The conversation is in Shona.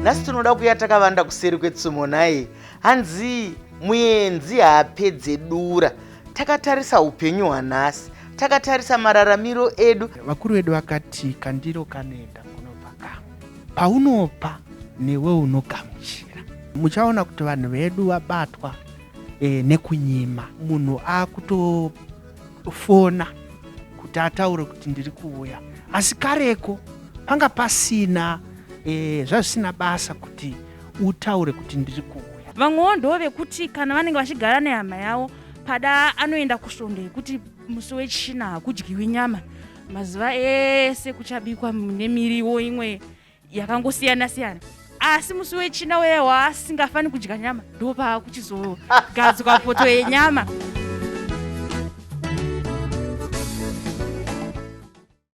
Nhasi tinoda kuya takavanda kuseri kwetsumo nhai. Hanzi muenzi haapedze dura. Takatarisa upenyu hwanhasi, takatarisa mararamiro edu. Vakuru vedu vakati kandiro kanoenda kunobva kamwe. Paunopa newe unogamuchira. Muchaona kuti vanhu vedu vabatwa e, nekunyima. Munhu akutofona kuti ataure kuti ndiri kuuya, asi kareko panga pasina e, zvazvisina basa kuti utaure kuti ndiri kuuya. Vamwewo ndo vekuti kana vanenge vachigara nehama yavo pada anoenda kusvondo yekuti musi wechina hakudyiwi nyama, mazuva ese kuchabikwa nemiriwo imwe yakangosiyana siyana, asi musi wechina uye waasingafani kudya nyama ndopaakuchizogadzwa poto yenyama.